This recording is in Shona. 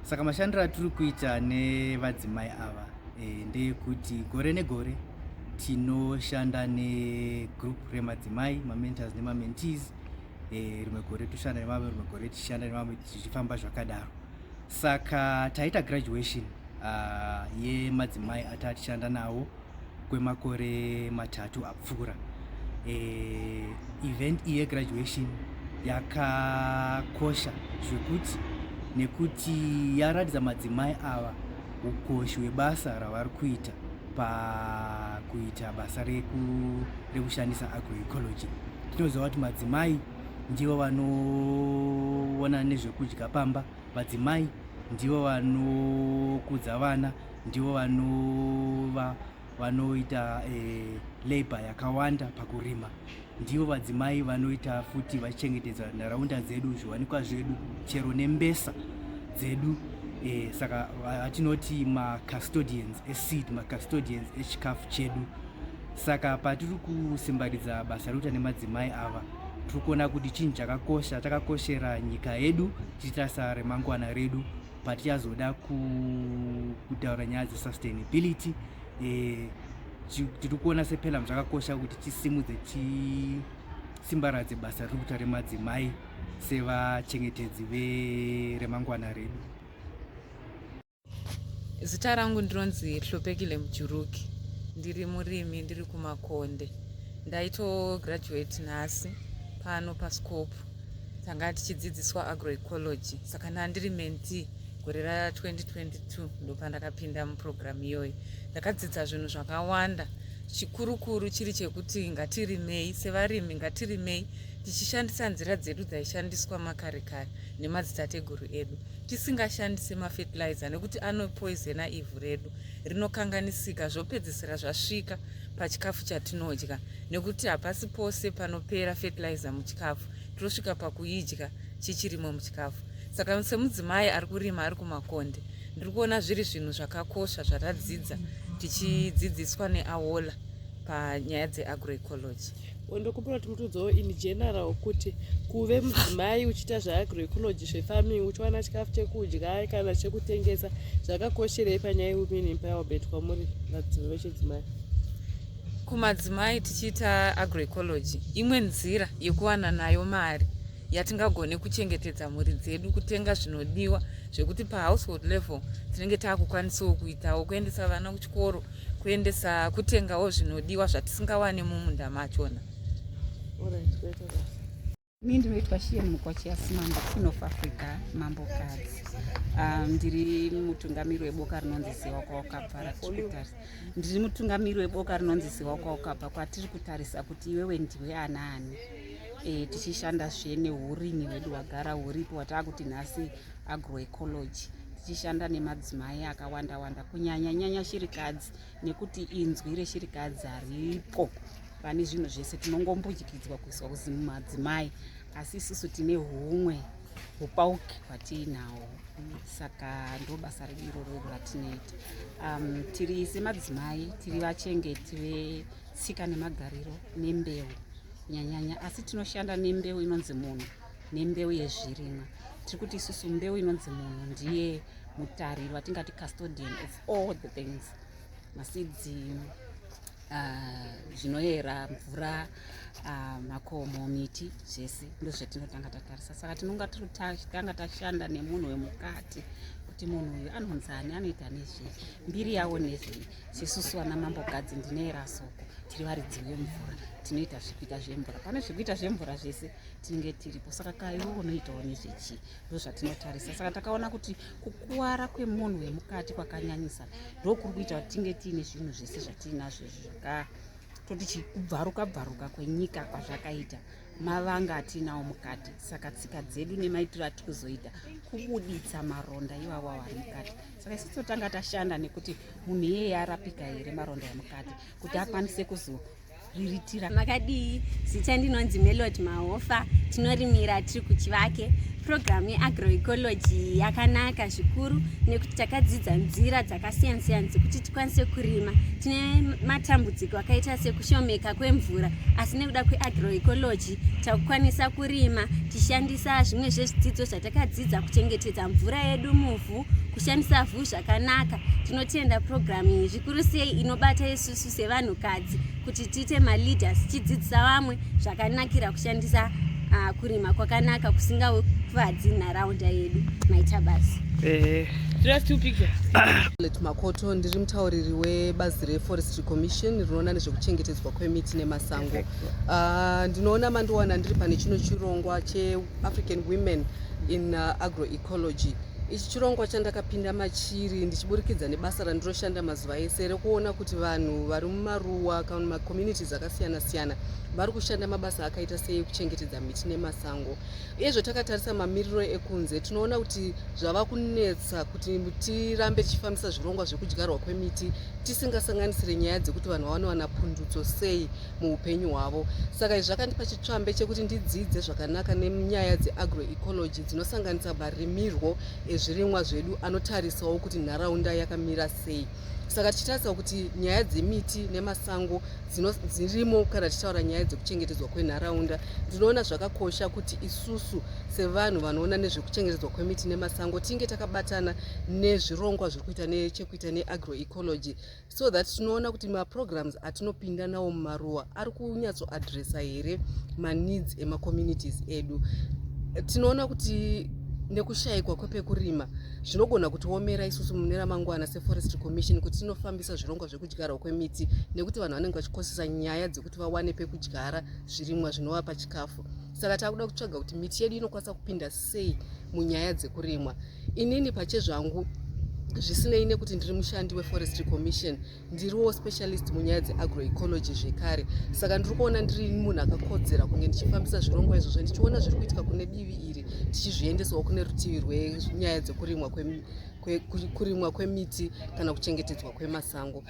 Saka mashandiro atiri kuita nevadzimai ava ndeyekuti gore negore tinoshanda negroup remadzimai, mamentors nemamentees. Rimwe gore toshanda nevamwe, rimwe gore tichishanda nevamwe, tichifamba zvakadaro. Saka taita graduation yemadzimai atatichishanda nawo kwemakore 3 apfuura. Event iyi yegraduation yakakosha zvekuti, nekuti yaratidza madzimai ava ukoshi hwebasa ravari kuita pakuita basa rekushandisa agroecology. Tinoziva kuti madzimai ndivo vanoona nezvekudya pamba, madzimai ndivo vanokudza vana, ndivo vanova vanoita labor yakawanda pakurima, ndivo vadzimai vanoita futi vachichengetedza nharaunda dzedu, zviwanikwa zvedu, chero nembesa dzedu. Saka atinoti macustodians eseed, macustodians echikafu chedu. Saka patiri kusimbaridza basa rekuita nemadzimai ava, tiri kuona kuti chinhu chakakosha, chakakoshera nyika yedu, tichitarisa remangwana redu patichazoda kutaura nyaya dzesustainability. Tiri kuona sePELUM zvakakosha kuti tisimudze, tisimbaradze basa riri kuita remadzimai sevachengetedzi veremangwana redu. Zita rangu ndinonzi Hlopekile Mujuruki, ndiri murimi, ndiri kuMakonde. Ndaito graduate nhasi pano pascope. Tanga tichidzidziswa agroecology, saka ndandiri mentee gore ra2022, ndopandakapinda muprogramu iyoyi. Ndakadzidza zvinhu zvakawanda, chikurukuru chiri chekuti ngatirimei sevarimi, ngatirimei tichishandisa nzira dzedu dzaishandiswa makare kare nemadzitateguru edu, tisingashandise mafertilizer nekuti anopoizena ivhu redu, rinokanganisika, zvopedzisira zvasvika pachikafu chatinodya, nekuti hapasi pose panopera fertilizer muchikafu, tinosvika pakuidya chichirimo muchikafu. Saka semudzimai ari kurima ari kuMakonde, ndiri kuona zviri zvinhu zvakakosha zvatadzidza tichidzidziswa neAWOLA panyaya dzeagroecology. Ndokumbira kuti mutiudzewo in general kuti kuve mudzimai uchiita zveagroecology, zvefarming, uchiwana chikafu chekudya kana chekutengesa, zvakakosherei panyaya yewomen empowerment kwamuri vechidzimai? Kumadzimai tichiita agroecology, imwe nzira yekuwana nayo mari yatingagone kuchengetedza mhuri dzedu, kutenga zvinodiwa zvekuti pahousehold level tinenge taakukwanisawo kuitawo, kuendesa vana kuchikoro, kuendesa, kutengawo zvinodiwa zvatisingawani mumunda machona. Ini ndinoitwa Shieni Mukwachiasi Mambo, Queen of Africa, mambokadzi. Ndiri mutungamiri weboka rinonzi Ziwa Kwawakabva ratiri kutarisa. Ndiri mutungamiri weboka rinonzi Ziwa Kwawakabva, kwatiri kutarisa kuti iwewe ndiwe anaani. Tichishandazve neurimi hwedu hwagara huripo, wataakuti nhasi agroecology, tichishanda nemadzimai akawanda wanda, kunyanya nyanya shirikadzi, nekuti inzwi reshirikadzi haripo pane zvinhu zvese. Tinongombudyikidzwa kuiswa kuzi madzimai, asi isusu tine humwe upauki hwatiinahwo. Saka ndo basa redu iroro ratinoita. Tiri semadzimai, tiri vachengeti vetsika nemagariro nembeu kunyanyanya, asi tinoshanda nembeu inonzi munhu nembeu yezvirimwa. Tiri kuti isusu mbeu inonzi munhu ndiye mutariri watingati custodian of all the things, maseeds, zvinoyera, mvura, makomo, miti, zvese ndozvatinotanga tatarisa. Saka tinonga tanga tashanda nemunhu wemukati, kuti munhu uyu anonzani, anoita nezvei, mbiri yavo nezvei. Sesusu vana mambokadzi, ndinoera soko, tiri varidzi vemvura, tinoita zvekuita zvemvura. Pane zvekuita zvemvura zvese tinenge tiripo. Saka kaiwo unoitawo nezvechii, ndozvatinotarisa. Saka takaona kuti kukuwara kwemunhu wemukati kwakanyanyisa, ndokuri kuita kuti tinge tiine zvinhu zvese zvatiinazvo izvi, zvakatoti kubvaruka bvaruka kwenyika kwazvakaita, mavanga atiinawo mukati. Saka tsika dzedu nemaitiro atiri kuzoita kubuditsa maronda iwawo ari mukati. Saka isusu totanga tashanda nekuti munhu iyeye arapika here maronda emukati, kuti akwanise kuzo Riritira. Makadii? Zita ndinonzi Melody Mahofa. Tinorimira tiri kuChivake. Purogiramu yeagroecology yakanaka zvikuru nekuti takadzidza nzira dzakasiyana siyana dzekuti tikwanise kurima. Tine matambudziko akaita sekushomeka kwemvura, asi nekuda kweagroecology takukwanisa kurima tichishandisa zvimwe zvezvidzidzo zvatakadzidza, kuchengetedza mvura yedu muvhu, kushandisa vhu zvakanaka. Tinotenda purogiramu iyi zvikuru sei inobata isusu sevanhukadzi kuti tiite maleaders, tichidzidzisa vamwe zvakanakira kushandisa kurima kwakanaka kusingakuvadzi nharaunda yedu. Maita basa. Let Makoto, ndiri mutauriri webazi reForestry Commission rinoona nezvekuchengetedzwa kwemiti nemasango. Ndinoona mandiwana ndiri pane chino chirongwa cheAfrican Women in Agroecology. Ichi chirongwa chandakapinda machiri ndichiburikidza nebasa randinoshanda mazuva ese rekuona kuti vanhu vari mumaruwa kana macommunities akasiyana siyana vari kushanda mabasa akaita sei kuchengetedza miti nemasango. Uyezve takatarisa mamiriro ekunze, tinoona kuti zvava kunetsa kuti tirambe tichifambisa zvirongwa zvekudyarwa kwemiti tisingasanganisire nyaya dzekuti vanhu vanowana pundutso sei muupenyu hwavo. Saka izvi zvakandipa chitsvambe chekuti ndidzidze zvakanaka nenyaya dzeagroecology dzinosanganisa marimirwo ezvirimwa zvedu anotarisawo kuti nharaunda yakamira sei. Saka tichitarisa kuti nyaya dzemiti nemasango dzirimo kana tichitaura nyaya dzekuchengetedzwa kwenharaunda, ndinoona zvakakosha kuti isusu sevanhu vanoona nezvekuchengetedzwa kwemiti nemasango tinge takabatana nezvirongwa zviri kuita nechekuita neagroecology, so that tinoona kuti maprograms atinopinda nawo mumaruwa ari kunyatsoadresa here maneeds emacommunities edu. Tinoona kuti nekushayikwa kwepekurima zvinogona kutiomera isusu mune ramangwana seForestry Commission kuti tinofambisa zvirongwa zvekudyarwa kwemiti, nekuti vanhu vanenge vachikosesa nyaya dzekuti vawane pekudyara zvirimwa zvinovapa chikafu. Saka takuda kutsvaga kuti miti yedu inokwanisa kupinda sei munyaya dzekurimwa. Inini pachezvangu, zvisinei nekuti ndiri mushandi weForestry Commission, ndiriwo specialist munyaya dzeagroecology zvekare. Saka ndiri kuona ndiri munhu akakodzera kunge ndichifambisa zvirongwa izvozvo, ndichiona zviri kuitika kune divi iri, tichizviendesawo kune rutivi rwenyaya dzekurimwa kwemiti kana kuchengetedzwa kwemasango.